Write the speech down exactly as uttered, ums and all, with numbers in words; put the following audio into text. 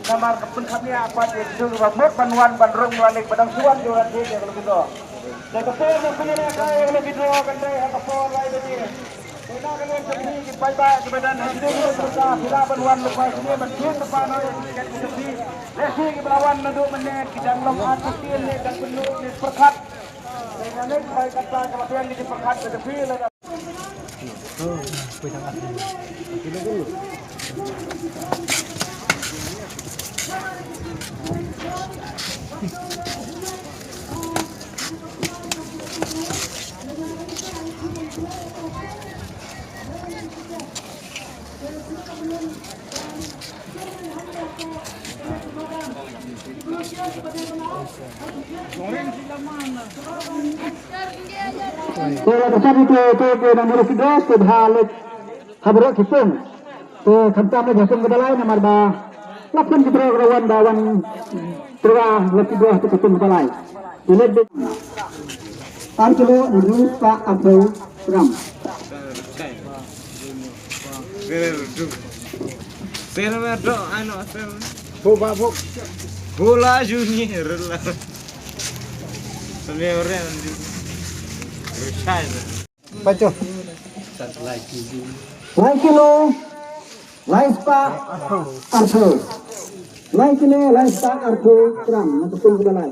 Namar ka pynkham ïa pat ïa kito kiba mut ban wan ban rung la lek ba dang shuwa jong la lek ïa ka lok kito. Te ka por ba pynïaid ïa ka lok kito kan dei ha ka por lai ba dei. Te na ka liang jong phi ki paidbah kiba don ha shnong Mawryngkneng, phi lah ban wan lypa shane ban shim lypa noh ïa ki kat ki jong phi. Lehse kiba la wan naduh mynne ki dang long artist ne dang pynlut ne pyrkhat. Te nga ngeit ba kata ka la biang ki jingpyrkhat ka jong phi lada Te la ka sap ïa ki, ki, ki nang murus ki dos, ki bha leit ha baroh ki pung. Te khamtam leit ha pung kaba lai namar ba la pun ki baroh ka wan ba wan tyrwa leit ki dos te ka pung kaba lai. Te leit beit ar kilo hynriew spah arphew gram. Sel mer do, ano sel. Bo ba bo. Bola juni rela. Sel mer ren. Rushai. Pacho. Lai kilo, lai spah arphew. Lai kilo, lai spah arphew gram, na ka pung kaba lai.